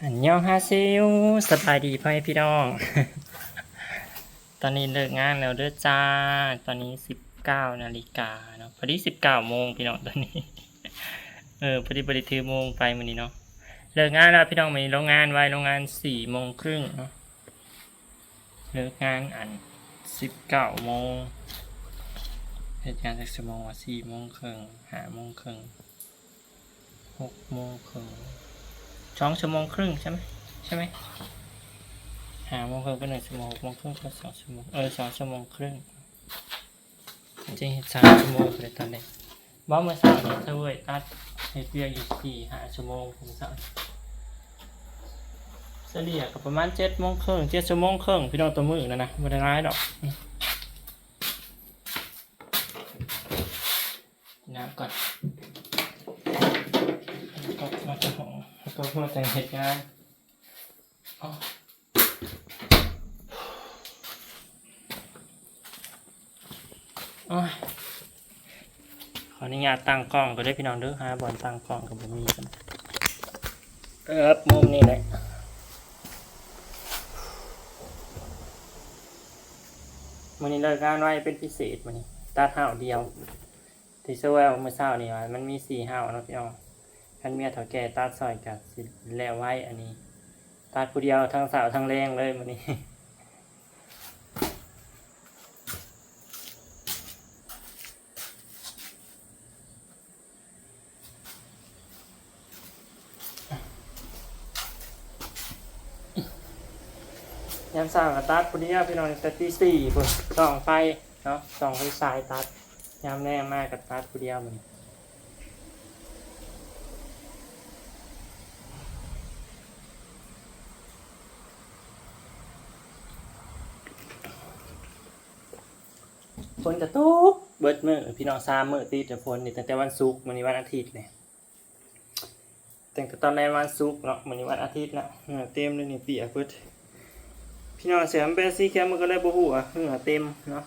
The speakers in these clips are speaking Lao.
ອັນຍອງຮາເຊໂຍ ສະບາຍດີພໍ່ແມ່ພີ່ນ້ອງ ຕອນນີ້ເລີກງານແລ້ວເດີຈ້າ ຕອນນີ້ສິບເກົ້ານາລິກາເນາະ ພໍດີສິບເກົ້າໂມງພີ່ນ້ອງ ຕອນນີ້ ເອີ ພໍດີບໍ່ໄດ້ຖືໂມງໄປມື້ນີ້ເນາະ ເລີກງານແລ້ວພີ່ນ້ອງ ມື້ນີ້ລົງງານໄວ ລົງງານສີ່ໂມງເຄິ່ງເນາະ ເລີກງານອັນສິບເກົ້າໂມງ ເຮັດງານຈັກຊົ່ວໂມງວະ ສີ່ໂມງເຄິ່ງ ຫ້າໂມງເຄິ່ງ ຫົກໂມງເຄິ່ງ ສອງຊົ່ວໂມງເຄິ່ງ ໃຊ່ໄໝ ໃຊ່ໄໝ ຫ້າໂມງເຄິ່ງເປັນໜຶ່ງຊົ່ວໂມງ ຫົກໂມງເຄິ່ງເປັນສອງຊົ່ວໂມງ ເອີ ສອງຊົ່ວໂມງເຄິ່ງ ຈະເຮັດສາມຊົ່ວໂມງໄປຕອນນີ້ ເວົ້າມື້ເຊົ້ານີ້ ເອີຍ ຕັດເຮັດວຽກຢູ່ສີ່ຫ້າຊົ່ວໂມງມື້ເຊົ້າ ສະເລ່ຍກໍປະມານເຈັດໂມງເຄິ່ງ ເຈັດຊົ່ວໂມງເຄິ່ງ ພີ່ນ້ອງ ຕໍ່ມື້ນັ້ນນະ ບໍ່ໄດ້ຫຼາຍດອກ. ນ້ຳກ່ອນ ກໍມາຈາກຫ້ອງ ກໍມາຈາກເຮັດງານ ໂອ້ຍ ຂໍອະນຸຍາດຕັ້ງກ້ອງກ່ອນເດີພີ່ນ້ອງເດີ ຫາບ່ອນຕັ້ງກ້ອງກໍບໍ່ມີ ເອີ ມຸມນີ້ແຫຼະ ມື້ນີ້ເລີກງານໄວເປັນພິເສດ ມື້ນີ້ຕັດເຫົ້າດຽວ ທີ່ສະແວວມື້ເຊົ້ານີ້ວ່າມັນມີສີ່ເຫົ້າເນາະພີ່ນ້ອງ ຄັນເມຍເຖົ້າແກ່ຕັດຊ່ອຍກໍຊິແລ້ວໄວ ອັນນີ້ຕັດຜູ້ດຽວທັງເຊົ້າທັງແລງເລີຍມື້ນີ້ ຍາມເຊົ້າກໍຕັດຜູ້ດຽວພີ່ນ້ອງ ແຕ່ຕີສີ່ພຸ້ນ ສ່ອງໄຟເນາະ ສ່ອງໄຟສາຍຕັດ ຍາມແລງມາກໍຕັດຜູ້ດຽວບັດນີ້ ຝົນກໍຕົກເບິດມື້ພີ່ນ້ອງ ສາມມື້ຕິດແລ້ວຝົນນີ້ ຕັ້ງແຕ່ວັນສຸກ ມື້ນີ້ວັນອາທິດນີ້ ຕັ້ງແຕ່ຕອນແລງວັນສຸກເນາະ ມື້ນີ້ວັນອາທິດແລ້ວ ເຫື່ອເຕັມເລີຍນີ້ ປຽກເບິດ ພີ່ນ້ອງ ເສື້ອມັນເປັນສີຂຽວ ມັນກໍເລີຍບໍ່ຮູ້ວ່າເຫື່ອເຕັມເນາະ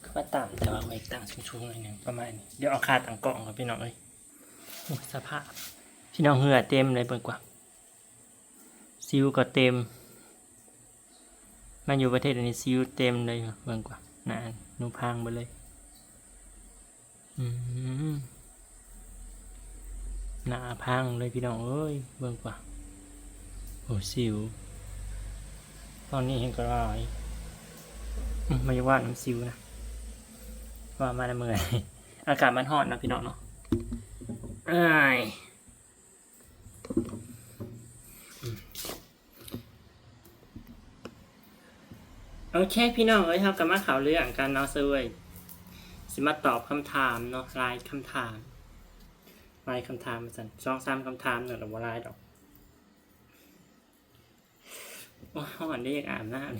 ຄືວ່າຕ່ຳ ແຕ່ວ່າຂ້ອຍຕັ້ງສູງໆໜ້ອຍໜຶ່ງ ປະມານນີ້ ດຽວເອົາຂາຕັ້ງກ້ອງກ່ອນ ພີ່ນ້ອງເອີຍ ໂອ້ຍ ສະພາບ ພີ່ນ້ອງ ເຫື່ອເຕັມເລີຍ ເບິ່ງກວ່າ ສິວກໍເຕັມ ມາຢູ່ປະເທດອັນນີ້ສິວເຕັມເລີຍ ເບິ່ງກວ່າ ໜ້າໜູພັງເບິດເລີຍ ອືມ ໜ້າພັງເລີຍພີ່ນ້ອງເອີຍ ເບິ່ງກວ່າ ໂອ້ ສິວ ຕອນນີ້ແຮງກໍຫຼາຍ ອືມ ມາຢູ່ບ້ານນຳສິວນະ ວ່າມາແລ້ວເມື່ອຍ ອາກາດມັນຮ້ອນເນາະ ພີ່ນ້ອງເນາະ ເອີຍ. ໂອເຄພີ່ນ້ອງເອີຍ ເຮົາກໍມາເຂົ້າເລື່ອງກັນເນາະ ເຊີຍ ຊິມາຕອບຄຳຖາມເນາະ ຫຼາຍຄຳຖາມ ຫຼາຍຄຳຖາມວ່າຊັ້ນ ສອງສາມຄຳຖາມເນາະ ບໍ່ຫຼາຍດອກ ໂອ້ຍ ຮ້ອນເດ້ ຢາກອາບນ້ຳ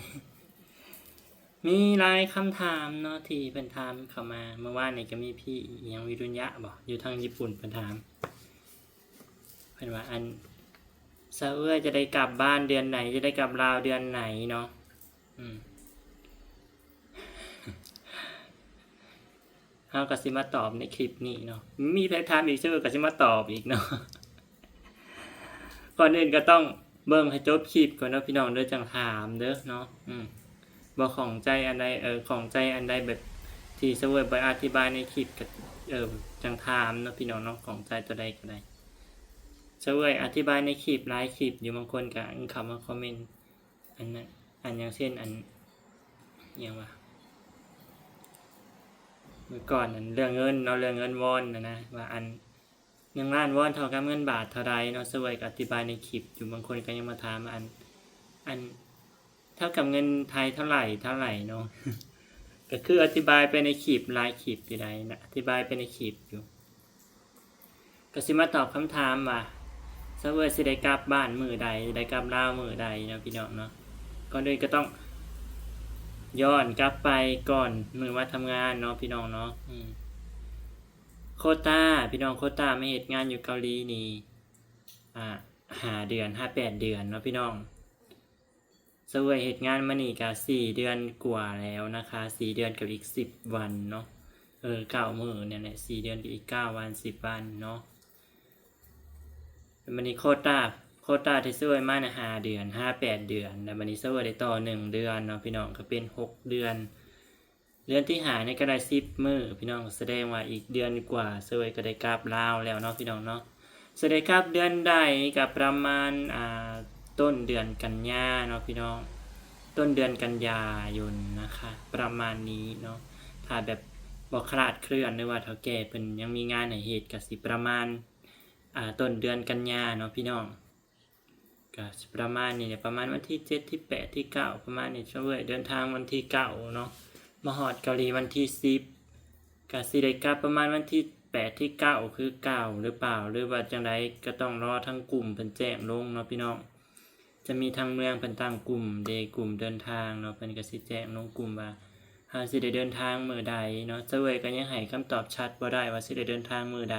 ມີຫຼາຍຄຳຖາມເນາະທີ່ເພິ່ນຖາມເຂົ້າມາ ເມື່ອວານນີ້ກໍມີພີ່ອີ່ຫຍັງ ວິລຸນຍະບໍ ຢູ່ທາງຍີ່ປຸ່ນ ເພິ່ນຖາມ ເພິ່ນວ່າ ອັນ ຊາວເອື້ອຍຈະໄດ້ກັບບ້ານເດືອນໃດ ຈະໄດ້ກັບລາວເດືອນໃດເນາະ ອືມ ເຮົາກໍຊິມາຕອບໃນຄລິບນີ້ເນາະ ມີໃຜຖາມອີກ ຊາວເອື້ອຍກໍຊິມາຕອບອີກເນາະ ກ່ອນອື່ນກໍຕ້ອງເບິ່ງໃຫ້ຈົບຄລິບກ່ອນເນາະ ພີ່ນ້ອງເດີ ຈັ່ງຖາມເດີເນາະ ອືມ ບໍ່ຂ້ອງໃຈອັນໃດ ເອີ ຂ້ອງໃຈອັນໃດແບບທີ່ຊາວເອື້ອຍບໍ່ອະທິບາຍໃນຄລິບກໍ ເອີ ຈັ່ງຖາມເນາະ ພີ່ນ້ອງເນາະ ຂ້ອງໃຈຕົວໃດກໍໄດ້ ຊາວເອື້ອຍອະທິບາຍໃນຄລິບຫຼາຍຄລິບຢູ່ ບາງຄົນກໍເຂົ້າມາຄອມເມັນ ອັນນັ້ນ ອັນຢ່າງເຊັ່ນ ອັນ ອີຫຍັງວະ ເມື່ອກ່ອນ ອັນ ເລື່ອງເງິນເນາະ ເລື່ອງເງິນວອນນະນະ ວ່າ ອັນ ໜຶ່ງລ້ານວອນເທົ່າກັບເງິນບາດເທົ່າໃດເນາະ ຊາວເອື້ອຍກໍອະທິບາຍໃນຄລິບຢູ່ ບາງຄົນກໍຍັງມາຖາມວ່າ ອັນ ອັນ ເທົ່າກັບເງິນໄທເທົ່າໃດ ເທົ່າໃດເນາະ ກໍຄືອະທິບາຍໄປໃນຄລິບຫຼາຍຄລິບຢູ່ໃດນະ ອະທິບາຍໄປໃນຄລິບຢູ່ ກໍຊິມາຕອບຄຳຖາມວ່າ ຊາວເອື້ອຍຊິໄດ້ກັບບ້ານມື້ໃດ ໄດ້ກັບລາວມື້ໃດເນາະ ພີ່ນ້ອງເນາະ ກ່ອນອື່ນກໍຕ້ອງຍ້ອນກັບໄປກ່ອນມື້ມາທຳງານເນາະ ພີ່ນ້ອງເນາະ ອືມ ໂຄຕ້າ ພີ່ນ້ອງ ໂຄຕ້າມາເຮັດງານຢູ່ເກົາຫຼີນີ້ ອ່າ ຫ້າເດືອນ ຫາແປດເດືອນເນາະ ພີ່ນ້ອງ. ຊາວເອື້ອຍເຮັດງານມານີ້ກະສີ່ເດືອນກວ່າແລ້ວນະຄະ ສີ່ເດືອນກັບອີກສິບວັນເນາະ ເອີ ເກົ້າມື້ນັ້ນແຫຼະ ສີ່ເດືອນກໍອີກເກົ້າວັນ ສິບວັນເນາະ. ແລ້ວບັດນີ້ໂຄຕາ ໂຄຕາທີ່ເຊີຍມານະ ຫ້າເດືອນ ຫາແປດເດືອນ ແລ້ວບັດນີ້ເຊີຍໄດ້ຕໍ່ໜຶ່ງເດືອນເນາະພີ່ນ້ອງ ກໍເປັນຫົກເດືອນ. ເດືອນທີຫ້ານີ້ກໍໄດ້ສິບມື້ພີ່ນ້ອງ ສະແດງວ່າອີກເດືອນກວ່າເຊີຍກໍໄດ້ກັບລາວແລ້ວເນາະພີ່ນ້ອງເນາະ. ເຊີຍໄດ້ກັບເດືອນໃດ ກໍປະມານ ອ່າ ຕົ້ນເດືອນກັນຍາເນາະພີ່ນ້ອງ ຕົ້ນເດືອນກັນຍາຍົນນະຄະ ປະມານນີ້ເນາະ. ຖ້າແບບບໍ່ຄລາດເຄື່ອນ ຫຼືວ່າເຖົ້າແກ່ເພິ່ນຍັງມີງານໃຫ້ເຮັດ ກໍຊິປະມານ ອ່າ ຕົ້ນເດືອນກັນຍາເນາະພີ່ນ້ອງ. ກະຊິປະມານນີ້ແຫຼະ ປະມານວັນທີເຈັດ ທີແປດ ທີເກົ້າ ປະມານນີ້ ເຊີຍເດີນທາງວັນທີເກົ້າເນາະ ມາຮອດເກົາຫຼີວັນທີສິບ ກະຊິໄດ້ກັບປະມານວັນທີແປດ ທີເກົ້າຄືເກົ່າຫຼືເປົ່າ ຫຼືວ່າຈັ່ງໃດ ກໍຕ້ອງລໍທາງກຸ່ມເພິ່ນແຈ້ງລົງເນາະພີ່ນ້ອງ. ຈະມີທາງເມືອງເພິ່ນຕັ້ງກຸ່ມເດ ກຸ່ມເດີນທາງເນາະ ເພິ່ນກໍຊິແຈ້ງລົງກຸ່ມວ່າ ເຮົາຊິໄດ້ເດີນທາງມື້ໃດເນາະ. ເຈົ້າເອີຍກໍຍັງໃຫ້ຄຳຕອບຊັດບໍ່ໄດ້ວ່າຊິໄດ້ເດີນທາງມື້ໃດ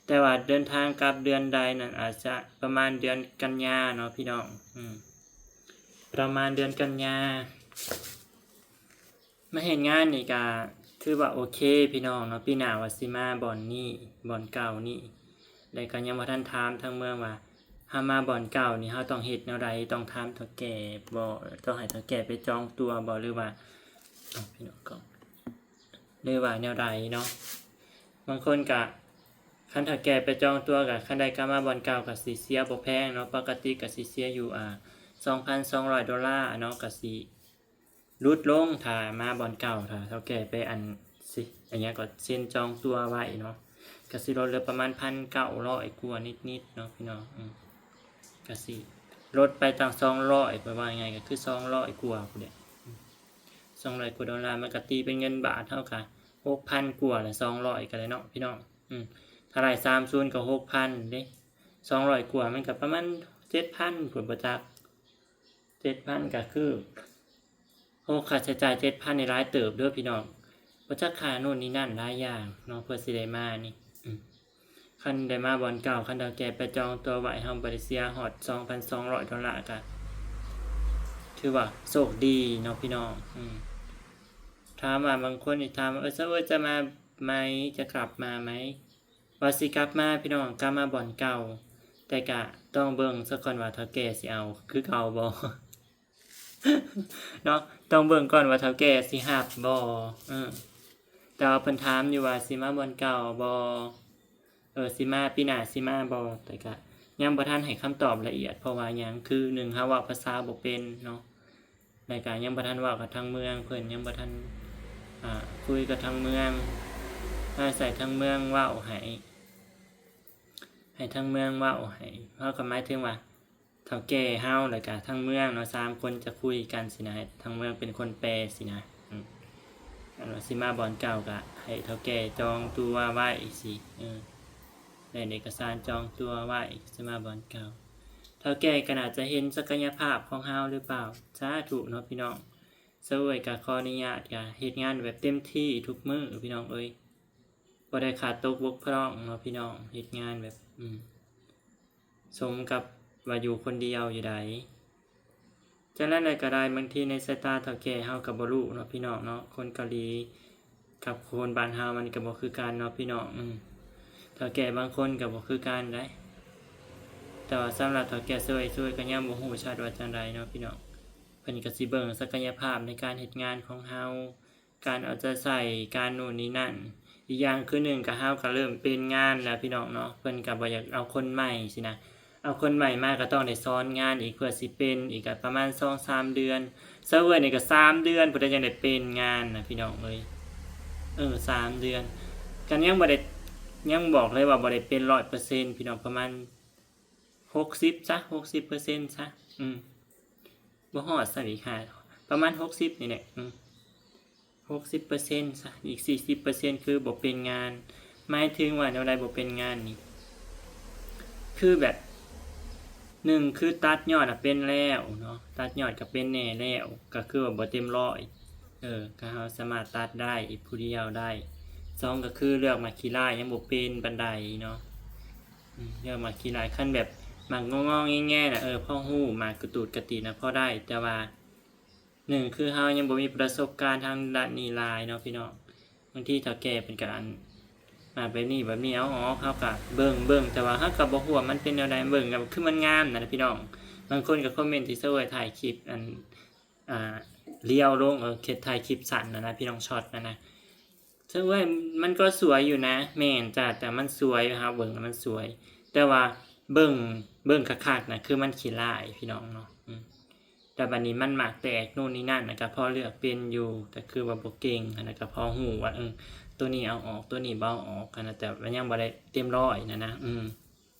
ແຕ່ວ່າເດີນທາງກັບເດືອນໃດນັ້ນ ອາດຈະປະມານເດືອນກັນຍາເນາະພີ່ນ້ອງ ອືມ ປະມານເດືອນກັນຍາ. ມາເຮັດງານນີ້ກະຖືວ່າໂອເຄພີ່ນ້ອງເນາະ ປີໜ້າວ່າຊິມາບ່ອນນີ້ ບ່ອນເກົ່ານີ້ ແລ້ວກໍຍັງບໍ່ທັນຖາມທາງເມືອງວ່າ ເຮົາມາບ່ອນເກົ່ານີ້ ເຮົາຕ້ອງເຮັດແນວໃດ ຕ້ອງຖາມເຖົ້າແກ່ບໍ່ ຕ້ອງໃຫ້ເຖົ້າແກ່ໄປຈອງຕົວບໍ່ ຫຼືວ່າ ເອົ້າ ພີ່ນ້ອງກໍ ຫຼືວ່າແນວໃດເນາະ. ບາງຄົນກະ ຄັນເຖົ້າແກ່ໄປຈອງຕົວ ກະຄັນໄດ້ກັບມາບ່ອນເກົ່າ ກະຊິເສຍບໍ່ແພງເນາະ ປົກກະຕິກະຊິເສຍຢູ່ ອ່າ ສອງພັນສອງຮ້ອຍໂດລາເນາະ ກະຊິ ຫຼຸດລົງ ຖ້າມາບ່ອນເກົ່າ ຖ້າເຖົ້າແກ່ໄປອັນ ຊິ ອັນຫຍັງກໍ ເຊັນຈອງຕົວໄວ້ເນາະ ກໍຊິລົດເຫຼືອປະມານພັນເກົ້າຮ້ອຍກວ່ານິດໆເນາະພີ່ນ້ອງ ອືມ ກໍຊິລົດໄປຕັ້ງສອງຮ້ອຍ ເພາະວ່າງ່າຍໆກໍຄືສອງຮ້ອຍກວ່າພຸ້ນແຫຼະ ອືມ ສອງຮ້ອຍກວ່າໂດລາ ມັນກໍຕີເປັນເງິນບາດເຮົາກໍຫົກພັນກວ່າລະ ສອງຮ້ອຍກໍໄດ້ເນາະພີ່ນ້ອງ ອືມ ຖ້າໄລ່ສາມສູນກໍຫົກພັນເດ້ ສອງຮ້ອຍກວ່າ ມັນກໍປະມານເຈັດພັນພຸ້ນບໍ່ຈັກ ເຈັດພັນກໍຄື ໂອ້ ຄ່າໃຊ້ຈ່າຍເຈັດພັນນີ້ຫຼາຍເຕີບເດີພີ່ນ້ອງ ບໍ່ຈັກຄ່າໂນ່ນນີ້ນັ້ນຫຼາຍຢ່າງເນາະ ເພື່ອຊິໄດ້ມານີ້ ອືມ ຄັນໄດ້ມາບ່ອນເກົ່າ ຄັນເຖົ້າແກ່ໄປຈອງຕົວໄວ້ ເຮົາບໍ່ໄດ້ເສຍຮອດສອງພັນສອງຮ້ອຍໂດລາ ກໍຖືວ່າໂຊກດີເນາະພີ່ນ້ອງ ອືມ ຖາມວ່າ ບາງຄົນນີ້ຖາມວ່າ ເອີ ຊາວເອີຍ ຈະມາໄໝ ຈະກັບມາໄໝ ວ່າຊິກັບມາພີ່ນ້ອງ ກັບມາບ່ອນເກົ່າ ແຕ່ກະຕ້ອງເບິ່ງສາກ່ອນວ່າເຖົ້າແກ່ຊິເອົາຄືເກົ່າບໍ່ ເນາະ ຕ້ອງເບິ່ງກ່ອນວ່າເຖົ້າແກ່ຊິຮັບບໍ່ ເອີ ແຕ່ວ່າເພິ່ນຖາມຢູ່ວ່າຊິມາບ່ອນເກົ່າບໍ່ ເອີ ຊິມາ ປີໜ້າຊິມາບໍ່ ແຕ່ກະຍັງບໍ່ທັນໃຫ້ຄຳຕອບລະອຽດ ເພາະວ່າຫຍັງ ຄືໜຶ່ງ ເຮົາເວົ້າພາສາບໍ່ເປັນເນາະ ແລ້ວກະຍັງບໍ່ທັນເວົ້າກັບທາງເມືອງເພິ່ນ ຍັງບໍ່ທັນ ອ່າ ຄຸຍກັບທາງເມືອງ ອາໄສທາງເມືອງເວົ້າໃຫ້ ໃຫ້ທາງເມືອງເວົ້າໃຫ້ ເຮົາກໍໝາຍເຖິງວ່າເຖົ້າແກ່ເຮົາ ແລ້ວກະທາງເມືອງເນາະ ສາມຄົນຈະຄຸຍກັນຊີ້ນະ ໃຫ້ທາງເມືອງເປັນຄົນແປຊີ້ນະ ອືມ ອັນວ່າຊິມາບ່ອນເກົ່າກະໃຫ້ເຖົ້າແກ່ຈອງຕົວໄວ້ຊີ້ ເອີ ແລ່ນເອກະສານຈອງຕົວໄວ້ ຊິມາບ່ອນເກົ່າ ເຖົ້າແກ່ກໍໜ້າຈະເຫັນສັກກະຍະພາບຂອງເຮົາຫຼືເປົ່າ ສາທຸເນາະພີ່ນ້ອງ. ຊາວເອີຍກໍຂໍອະນຸຍາດ ກໍເຮັດງານແບບເຕັມທີ່ທຸກມື້ພີ່ນ້ອງເອີຍ ບໍ່ໄດ້ຂາດຕົກບົກຜ່ອງເນາະພີ່ນ້ອງ ເຮັດງານແບບ ອືມ ສົມກັບວ່າຢູ່ຄົນດຽວຢູ່ໃດ. ຈັ່ງໃດກໍໄດ້ ບາງທີໃນສາຍຕາເຖົ້າແກ່ເຮົາກໍບໍ່ຮູ້ເນາະພີ່ນ້ອງເນາະ ຄົນເກົາຫຼີກັບຄົນບ້ານເຮົາມັນກໍບໍ່ຄືກັນເນາະພີ່ນ້ອງ ອືມ ເຖົ້າແກ່ບາງຄົນກໍບໍ່ຄືກັນໃດ໋. ແຕ່ວ່າສຳລັບເຖົ້າແກ່ຊາວເອີຍ ຊາວເອີຍກໍຍັງບໍ່ຮູ້ຊັດວ່າຈັ່ງໃດເນາະພີ່ນ້ອງ ເພິ່ນກໍຊິເບິ່ງສັກກະຍະພາບໃນການເຮັດງານຂອງເຮົາ ການເອົາໃຈໃສ່ ການໂນ່ນນີ້ນັ້ນ. ອີກຢ່າງຄືໜຶ່ງກໍເຮົາກໍເລີ່ມເປັນງານແລ້ວພີ່ນ້ອງເນາະ ເພິ່ນກໍບໍ່ຢາກເອົາຄົນໃໝ່ຊີ້ນະ ເອົາຄົນໃໝ່ມາກໍຕ້ອງໄດ້ສອນງານອີກ ເພື່ອຊິເປັນອີກກໍປະມານສອງສາມເດືອນ ຊາວເອີຍນີ້ກໍສາມເດືອນພຸ້ນໃດ ຈັ່ງໄດ້ເປັນງານນະພີ່ນ້ອງເອີຍ ເອີ ສາມເດືອນ ກໍຍັງບໍ່ໄດ້ ຍັງບອກເລີຍວ່າບໍ່ໄດ້ເປັນຮ້ອຍເປີເຊັນພີ່ນ້ອງ ປະມານຫົກສິບຊະ ຫົກສິບເປີເຊັນຊະ ອືມ ບໍ່ຮອດຊ້ຳອີກ ປະມານຫົກສິບນີ້ແຫຼະ ອືມ ຫົກສິບເປີເຊັນຊະ ອີກສີ່ສິບເປີເຊັນຄືບໍ່ເປັນງານ. ໝາຍເຖິງວ່າແນວໃດບໍ່ເປັນງານນີ້ ຄືແບບ ໜຶ່ງ ຄືຕັດຍອດນະເປັນແລ້ວເນາະ ຕັດຍອດກໍເປັນແນ່ແລ້ວ ກໍຄືວ່າບໍ່ເຕັມຮ້ອຍ ເອີ ກໍເຮົາສາມາດຕັດໄດ້ຜູ້ດຽວໄດ້. ສອງ ກໍຄືເລືອກໝາກຂີ້ລ້າຍຍັງບໍ່ເປັນປານໃດເນາະ ອືມ ເລືອກໝາກຂີ້ລ້າຍ ຄັນແບບໝາກງໍໆແງ່ໆນະ ເອີ ພໍຮູ້ ໝາກກະຕູດກະຕີນນະພໍໄດ້ ແຕ່ວ່າ ໜຶ່ງ ຄືເຮົາຍັງບໍ່ມີປະສົບການທາງດ້ານນີ້ຫຼາຍເນາະພີ່ນ້ອງ ບາງທີເຖົ້າແກ່ເພິ່ນກໍອັນ ມາແບບນີ້ແບບນີ້ ເອົາອອກ ເຮົາກໍເບິ່ງ ເບິ່ງ ແຕ່ວ່າເຮົາກໍບໍ່ຮູ້ວ່າມັນເປັນແນວໃດ ເບິ່ງແລ້ວຄືມັນງາມນັ້ນນະພີ່ນ້ອງ. ບາງຄົນກໍຄອມເມັນທີ່ສາວເອື້ອຍຖ່າຍຄລິບອັນ ອ່າ ລຽວລົງ ເອີ ເຮັດຖ່າຍຄລິບສັ້ນຫັ້ນນະພີ່ນ້ອງ ຊັອດຫັ້ນນະ ສາວເອື້ອຍ ມັນກໍສວຍຢູ່ນະ. ແມ່ນຈ້າ ແຕ່ມັນສວຍ ເຮົາເບິ່ງແລ້ວມັນສວຍ ແຕ່ວ່າເບິ່ງ ເບິ່ງຄັກໆນະ ຄືມັນຂີ້ລ້າຍພີ່ນ້ອງເນາະ. ອືມ ແຕ່ບາດນີ້ມັນໝາກແຕກໂນ່ນນີ້ນັ້ນນະ ກໍພໍເລືອກເປັນຢູ່ ກໍຄືວ່າບໍ່ເກັ່ງຫັ້ນນະ ກໍພໍຮູ້ວ່າ ເອີ ໂຕນີ້ເອົາອອກ ໂຕນີ້ບໍ່ເອົາອອກຫັ້ນນະ ແຕ່ວ່າຍັງບໍ່ໄດ້ເຕັມຮ້ອຍຫັ້ນນະ. ອືມ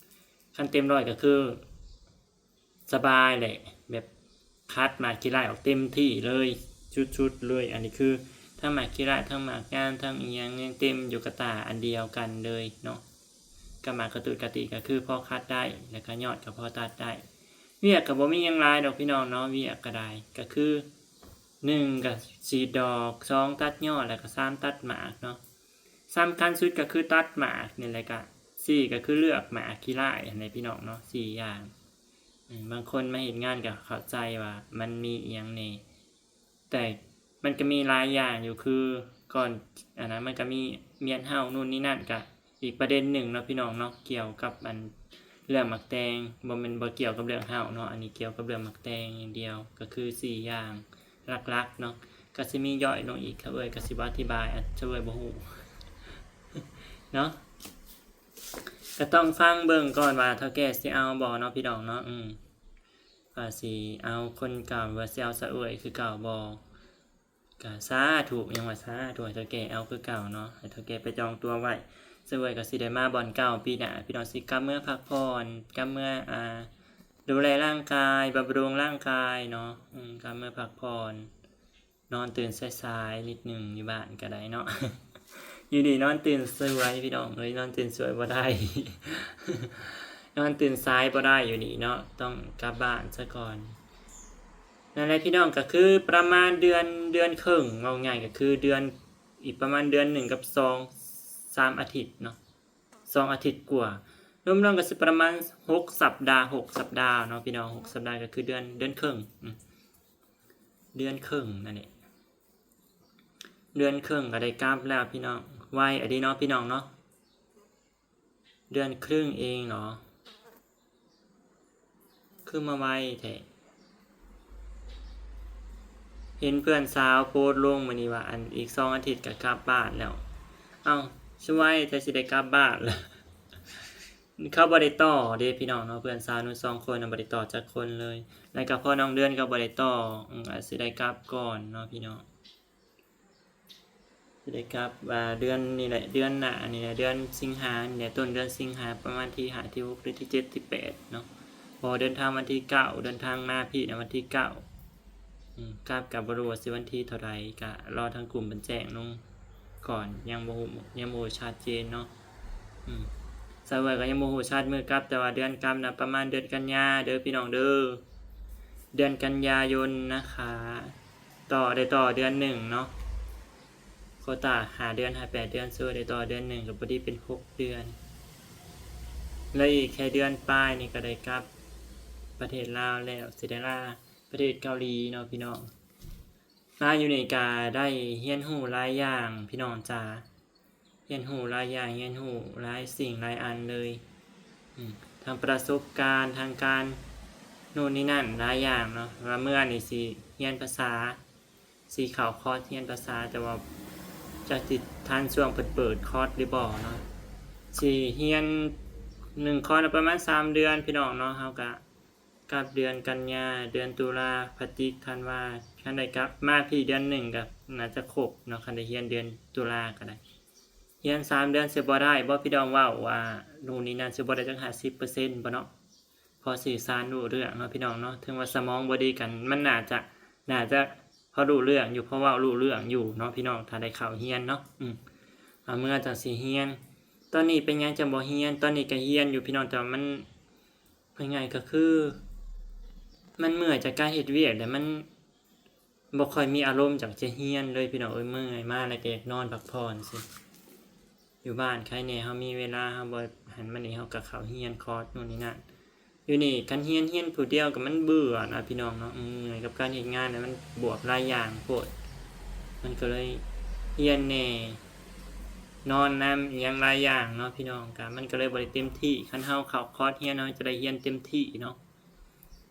ຄັນເຕັມຮ້ອຍກໍຄືສະບາຍແຫຼະ ແບບຄັດໝາກຂີ້ລ້າຍອອກເຕັມທີ່ເລີຍ ສຸດໆເລີຍ. ອັນນີ້ຄືທັງໝາກຂີ້ລ້າຍ ທັງໝາກງາມ ທັງອີ່ຫຍັງ ຍັງເຕັມຢູ່ກະຕ່າອັນດຽວກັນເລີຍເນາະ. ກັບໝາກກະຕູດກະຕີກໍຄືພໍຄັດໄດ້ ແລ້ວກໍຍອດກໍພໍຕັດໄດ້. ວຽກກໍບໍ່ມີຫຍັງຫຼາຍດອກພີ່ນ້ອງເນາະ ວຽກກໍໄດ້ ກໍຄື ໜຶ່ງກໍສີດດອກ ສອງຕັດຍອດ ແລ້ວກໍສາມຕັດໝາກເນາະ. ສຳຄັນສຸດກໍຄືຕັດໝາກນີ້ແຫຼະ ກະສີ່ກໍຄືເລືອກໝາກຂີ້ລ້າຍຫັ້ນແຫຼະພີ່ນ້ອງເນາະ ສີ່ຢ່າງ. ເອີ ບາງຄົນມາເຮັດງານກໍເຂົ້າໃຈວ່າມັນມີອີ່ຫຍັງແດ່ ແຕ່ມັນກໍມີຫຼາຍຢ່າງຢູ່ ຄືກ່ອນອັນນັ້ນມັນກໍມີມຽນເຫົ່າໂນ່ນນີ້ນັ້ນ ກະອີກປະເດັນໜຶ່ງເນາະພີ່ນ້ອງເນາະ ກ່ຽວກັບອັນເລື່ອງໝາກແຕງ ບໍ່ແມ່ນ ບໍ່ກ່ຽວກັບເລື່ອງເຫົ່າເນາະ ອັນນີ້ກ່ຽວກັບເລື່ອງໝາກແຕງຢ່າງດຽວ ກໍຄືສີ່ຢ່າງຫຼັກໆເນາະ. ກໍຊິມີຍ່ອຍລົງອີກ ສາວເອື້ອຍກໍຊິບໍ່ອະທິບາຍ ອັນສາວເອື້ອຍບໍ່ຮູ້ເນາະ. ກໍຕ້ອງຟັງເບິ່ງກ່ອນວ່າເຖົ້າແກ່ຊິເອົາບໍ່ເນາະພີ່ນ້ອງເນາະ. ອືມ ວ່າຊິເອົາຄົນເກົ່າ ວ່າຊິເອົາສາວເອື້ອຍຄືເກົ່າບໍ່. ກະສາທຸ ຍັງວ່າສາທຸ ໃຫ້ເຖົ້າແກ່ເອົາຄືເກົ່າເນາະ ໃຫ້ເຖົ້າແກ່ໄປຈອງຕົວໄວ້. ສາວເອື້ອຍກໍຊິໄດ້ມາບ່ອນເກົ່າປີໜ້າ ພີ່ນ້ອງ ຊິກັບເມືອພັກຜ່ອນ ກັບເມືອ ອ່າ ດູແລຮ່າງກາຍ ບຳລຸງຮ່າງກາຍເນາະ. ອືມ ກັບເມືອພັກຜ່ອນ ນອນຕື່ນສາຍໆນິດໜຶ່ງຢູ່ບ້ານກໍໄດ້ເນາະ. ຢູ່ນີ້ນອນຕື່ນສວຍພີ່ນ້ອງເອີຍ ນອນຕື່ນສວຍບໍ່ໄດ້ ນອນຕື່ນສາຍບໍ່ໄດ້ຢູ່ນີ້ເນາະ ຕ້ອງກັບບ້ານຊະກ່ອນ. ນັ້ນແຫຼະພີ່ນ້ອງ ກໍຄືປະມານເດືອນ ເດືອນເຄິ່ງ ເວົ້າງ່າຍກໍຄືເດືອນ ອີກປະມານເດືອນໜຶ່ງກັບສອງ ສາມອາທິດເນາະ ສອງອາທິດກວ່າ ລວມໆກໍຊິປະມານຫົກສັບດາ ຫົກສັບດາເນາະພີ່ນ້ອງ ຫົກສັບດາກໍຄືເດືອນ ເດືອນເຄິ່ງ ອືມ ເດືອນເຄິ່ງນັ້ນແຫຼະ ເດືອນເຄິ່ງກໍໄດ້ກັບແລ້ວພີ່ນ້ອງ. ໄວອີ່ຫຼີເນາະພີ່ນ້ອງເນາະ ເດືອນຄຶ່ງເອງເນາະ ຄືມາໄວແທ້. ເຫັນເພື່ອນສາວໂພສລົງມື້ນີ້ວ່າ ອັນ ອີກສອງອາທິດກໍກັບບ້ານແລ້ວ. ເອົ້າ ຄືໄວແທ້ ຊິໄດ້ກັບບ້ານແລ້ວ. ເຂົາບໍ່ໄດ້ຕໍ່ເດ້ພີ່ນ້ອງເນາະ ເພື່ອນສາວໜູສອງຄົນນະ ບໍ່ໄດ້ຕໍ່ຈັກຄົນເລີຍ ແລ້ວກໍພໍ່ນ້ອງເດືອນກໍບໍ່ໄດ້ຕໍ່. ອືມ ອາດຊິໄດ້ກັບກ່ອນເນາະພີ່ນ້ອງ ຊິໄດ້ກັບວ່າເດືອນນີ້ແຫຼະ ເດືອນໜ້ານີ້ແຫຼະ ເດືອນສິງຫານີ້ແຫຼະ ຕົ້ນເດືອນສິງຫາ ປະມານທີຫ້າ ທີຫົກ ຫຼື ທີເຈັດ ທີແປດເນາະ. ເພາະວ່າເດີນທາງວັນທີເກົ້າ ເດີນທາງມາພີ້ນະວັນທີເກົ້າ. ອືມ ກັບກໍບໍ່ຮູ້ວ່າຊິວັນທີເທົ່າໃດ ກໍລໍທາງກຸ່ມເພິ່ນແຈ້ງລົງກ່ອນ ຍັງບໍ່ຮູ້ ຍັງບໍ່ຮູ້ຊັດເຈນເນາະ. ອືມ ສາວເອື້ອຍກໍຍັງບໍ່ຮູ້ຊັດມື້ກັບ ແຕ່ວ່າເດືອນກັບນະປະມານເດືອນກັນຍາເດີພີ່ນ້ອງເດີ ເດືອນກັນຍາຍົນນະຄະ. ຕໍ່ ໄດ້ຕໍ່ເດືອນໜຶ່ງເນາະ ໂຄຕາຫ້າເດືອນ ຫ້າແປດເດືອນ ສາວເອື້ອຍໄດ້ຕໍ່ເດືອນໜຶ່ງ ກໍພໍດີເປັນຫົກເດືອນ ແລະ ອີກແຄ່ເດືອນປາຍນີ້ກໍໄດ້ກັບປະເທດລາວແລ້ວ ຊິໄດ້ລາປະເທດເກົາຫຼີເນາະພີ່ນ້ອງ. ມາຢູ່ນີ້ກະໄດ້ຮຽນຮູ້ຫຼາຍຢ່າງພີ່ນ້ອງຈ໋າ ຮຽນຮູ້ຫຼາຍຢ່າງ ຮຽນຮູ້ຫຼາຍສິ່ງຫຼາຍອັນເລີຍ ອືມ ທັງປະສົບການ ທັງການໂນ່ນນີ້ນັ້ນຫຼາຍຢ່າງເນາະ. ວ່າເມື່ອນີ້ຊິຮຽນພາສາ ຊິເຂົ້າຄອສຮຽນພາສາ ແຕ່ວ່າຈັກຊິທັນຊ່ວງເພິ່ນເປີດຄອສຫຼືບໍ່ເນາະ. ຊິຮຽນໜຶ່ງຄອສປະມານສາມເດືອນພີ່ນ້ອງເນາະ ເຮົາກະ ກັບເດືອນກັນຍາ ເດືອນຕຸລາ ພະຈິກ ທັນວາ ຄັນໄດ້ກັບມາພີ້ເດືອນໜຶ່ງກໍໜ້າຈະຄົບເນາະ ຄັນໄດ້ຮຽນເດືອນຕຸລາກໍໄດ້. ຮຽນສາມເດືອນຊິບໍ່ໄດ້ບໍ່ ພີ່ນ້ອງເວົ້າວ່າໂນ່ນນີ້ນັ້ນ ຊິບໍ່ໄດ້ຈັກຫ້າສິບເປີເຊັນບໍ່ເນາະ. ພໍສື່ສານຮູ້ເລື່ອງເນາະພີ່ນ້ອງເນາະ ເຖິງວ່າສະໝອງບໍ່ດີກັນ ມັນໜ້າຈະ ໜ້າຈະພໍຮູ້ເລື່ອງຢູ່ ພໍເວົ້າຮູ້ເລື່ອງຢູ່ເນາະພີ່ນ້ອງ ຖ້າໄດ້ເຂົ້າຮຽນເນາະ. ອືມ ເອົາເມື່ອຈັ່ງຊິຮຽນ ຕອນນີ້ເປັນຫຍັງຈັ່ງບໍ່ຮຽນ ຕອນນີ້ກໍຮຽນຢູ່ພີ່ນ້ອງ ແຕ່ວ່າມັນ ເວົ້າງ່າຍກໍຄື ມັນເມື່ອຍຈາກການເຮັດວຽກ ແລ້ວມັນບໍ່ຄ່ອຍມີອາລົມຢາກຈະຮຽນເລີຍພີ່ນ້ອງເອີຍ. ເມື່ອຍມາແລ້ວກໍຢາກນອນພັກຜ່ອນຊີ້ ຢູ່ບ້ານໄຄແດ່ ເຮົາມີເວລາ ເຮົາບໍ່ຫັ້ນມານີ້ ເຮົາກໍເຂົ້າຮຽນຄອສໂນ່ນນີ້ນັ້ນ. ຢູ່ນີ້ຄັນຮຽນ ຮຽນຜູ້ດຽວກໍມັນເບື່ອນະພີ່ນ້ອງເນາະ ເມື່ອຍກັບການເຮັດງານ ແລ້ວມັນບວກຫຼາຍຢ່າງໂພດ ມັນກໍເລີຍຮຽນແດ່ ນອນນຳ ອີ່ຫຍັງຫຼາຍຢ່າງເນາະພີ່ນ້ອງ ກະມັນກະເລີຍບໍ່ໄດ້ເຕັມທີ່. ຄັນເຮົາເຂົ້າຄອດຮຽນ ເຮົາຈະໄດ້ຮຽນເຕັມທີ່ເນາະ.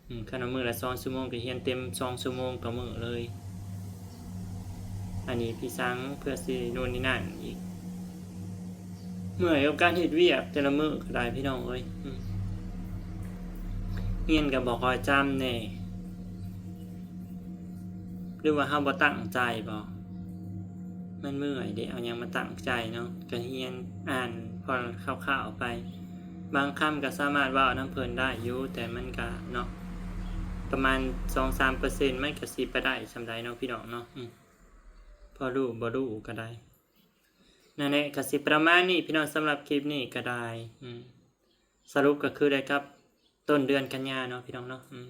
ອືມ ຄັນວ່າມື້ລະສອງຊົ່ວໂມງ ກະຮຽນເຕັມສອງຊົ່ວໂມງຕໍ່ມື້ເລີຍ. ອັນນີ້ພີ່ສັງເພື່ອຊິໂນ່ນນີ້ນັ້ນອີກ ເມື່ອຍກັບການເຮັດວຽກແຕ່ລະມື້ກະໄດ້ພີ່ນ້ອງເອີຍ. ອືມ ຮຽນກະບໍ່ຄ່ອຍຈຳແດ່ ຫຼືວ່າເຮົາບໍ່ຕັ້ງໃຈບໍ? ມັນເມື່ອຍເດ້ ເອົາຫຍັງມາຕັ້ງໃຈເນາະ ກະຮຽນອ່ານພໍຄ່າວໆໄປ. ບາງຄຳກະສາມາດເວົ້ານຳເພິ່ນໄດ້ຢູ່ ແຕ່ມັນກະເນາະ ປະມານສອງສາມເປີເຊັນ ມັນກະຊິໄປໄດ້ສ່ຳໃດເນາະພີ່ນ້ອງເນາະ. ອືມ ພໍຮູ້ບໍ່ຮູ້ກະໄດ້. ນັ້ນແຫຼະ ກະຊິປະມານນີ້ພີ່ນ້ອງ ສຳລັບຄລິບນີ້ກະໄດ້. ອືມ ສະຫຼຸບກະຄືໄດ້ກັບຕົ້ນເດືອນກັນຍາເນາະພີ່ນ້ອງເນາະ. ອືມ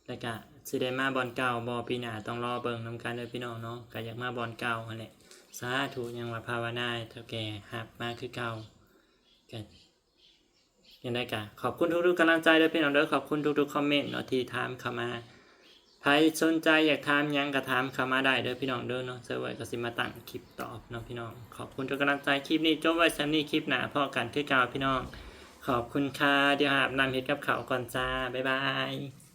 ແລ້ວກະຊິໄດ້ມາບ່ອນເກົ່າບໍ່ ປີໜ້າຕ້ອງລໍເບິ່ງນຳກັນເດີພີ່ນ້ອງເນາະ. ກະຢາກມາບ່ອນເກົ່າຫັ້ນແຫຼະ ສາທຸ ຍັງວ່າພາວະນາໃຫ້ເຖົ້າແກ່ຮັບມາຄືເກົ່າ. ກະຈັ່ງໃດກະຂອບຄຸນທຸກໆກຳລັງໃຈເດີພີ່ນ້ອງເດີ ຂອບຄຸນທຸກໆຄອມເມັນເນາະທີ່ຖາມເຂົ້າມາ. ໃຜສົນໃຈຢາກຖາມຫຍັງກະຖາມເຂົ້າມາໄດ້ເດີພີ່ນ້ອງເດີເນາະ. ສາວເວີຍກະຊິມາຕັ້ງຄລິບຕອບເນາະພີ່ນ້ອງ. ຂອບຄຸນທຸກກຳລັງໃຈ ຄລິບນີ້ຈົບໄວ້ສ່ຳນີ້ ຄລິບໜ້າພໍ້ກັນຄືເກົ່າພີ່ນ້ອງ. ຂອບຄຸນຄ່ະ ດຽວຫາບນ້ຳເຮັດກັບເຂົ້າກ່ອນຈ້າ ບາຍບາຍ.